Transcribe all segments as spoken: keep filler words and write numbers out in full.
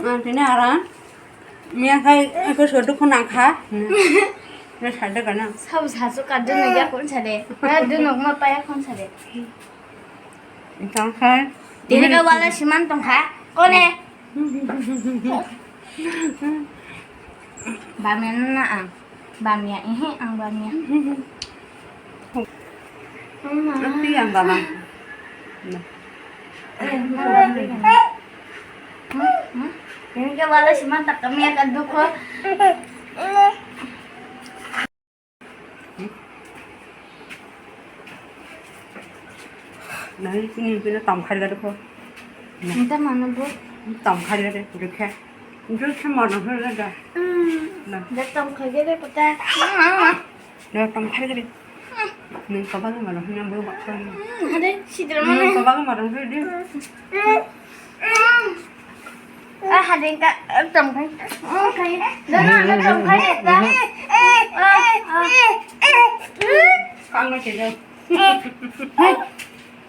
Ang tini ara miya khai ko so dukhu nang kha. Ne sa de kana. Sabo sasu ka dun ya kon sa de. Na dun nok ma pa ya kon sa de. Tang khai. Tini ka wala siman tong kha. Kone. Bamya na ang. Bamya, ehe, ang bamya. Nanti yang bamya. Nah. Eh, mana bamya? Hmm? Hmm? Ini ke wala siman tak kami akan dukung. Nai sini pina tam khai gade ko. Nta mana bo? Tam khai gade, dukhe. Dukhe mana khai gade. Hmm. Na. Da tam khai gade pata. Na tam khai gade. Nang kabang mana hina bo baksa. Hmm, ada sidra mana? Nang kabang mana hina. Ah, hadeng ka, eh, tong khai. Oh, khai. Dona, dona, tong khai, ta. Ah, ah. Kang na kejai.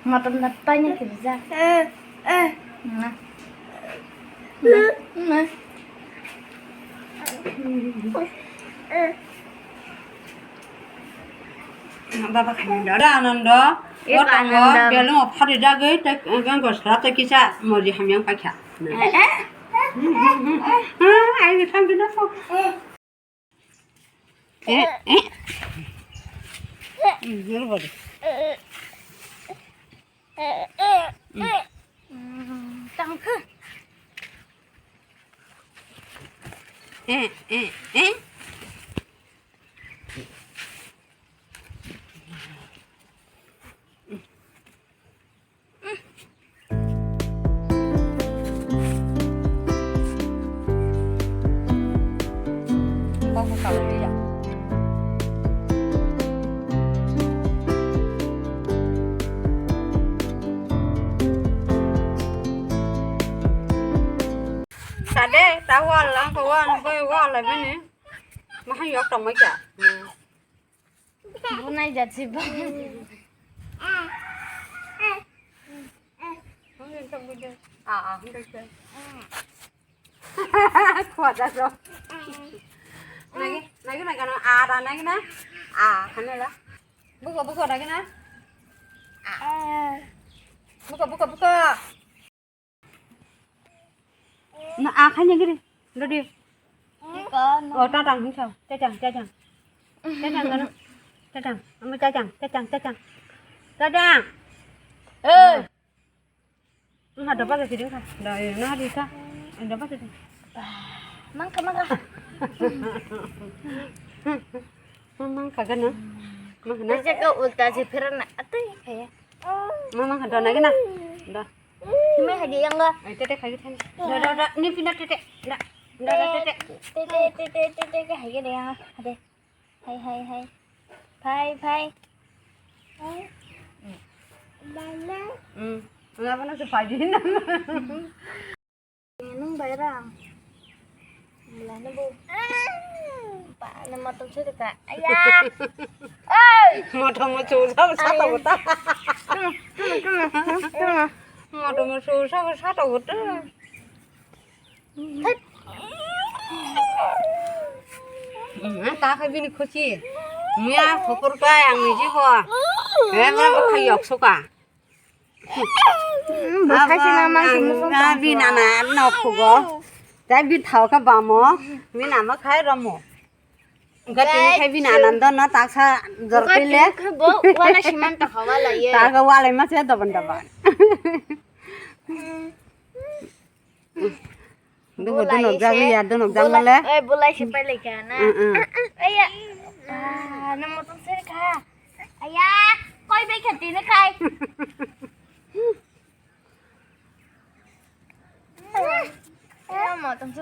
Motom na tanya kerja. Na. Na. Na. Baba khaina da Anando. E o tongo Anando. Belung o phari dagwi tei gangko sra tei kisa moji hamyang paikha. Eh, eh. Ai thang dina po. Eh, eh. Tang khe. Eh, eh, eh. Sade, ta wal lang ko wan, ko wal bini. Mahai yok tong mai kya. Bunai jat si ba. Ah, ah, hingke. Khua jat so. Nagi, nagi na gana, ah, da nagi na. Ah, hane la. Buko, buko nagi na. Ah. Buko, buko, buko. Na, a khaina giri. Dodi. O, tatang hingsa. Tatang, tatang. Tatang kana. Tatang. Ama tatang, tatang, tatang. Tatang. Eh. Nga doba ke siding kha. Da, eh, na ri kha. Doba ke. Mangkha, mangkha. Mangkha gana. Mangkha na. Ese ka ulta se phirana. Atui khaya. Mangkha dona gana. Da. Himai haji yang ga. Ai, tete khai thani. Da, da, da. Ni pina tete. Da. Da, da, tete. Tete, tete, tete, tete, haji de yang. Hade. Hai, hai, hai. Phai, phai. Hmm. Ngapa nasi pagi na? Nung bayarang. Mulai na bu. Pa, na matang sih ka. Ayah. Oi. Matang mau susah, susah tau ta. Tuma, tuma, tuma, tuma. Matang mau susah, susah tau ta. Thut. Hmm, ta khai bini khusi. Muya phukur kai ang ni jibo. He, bra bra khai yok suka. Hmm, bwsai se na mang se mosong na tong bini suka. Ana no phugo. Tai bi thao kha bamo. Bini ama khai romo. Ga tini khai bini Anando no taksa jor pile. Bo wala siman ta hawa la ye. Ta ga wala ma se doban doban. Dubu dunok jagli ya, dunok jagmale. Eh, bulai si pai lai kha na. Mm, mm. Aya. Ah, na motor se kha. Aya, koi bai kha tini khai. Na motor se.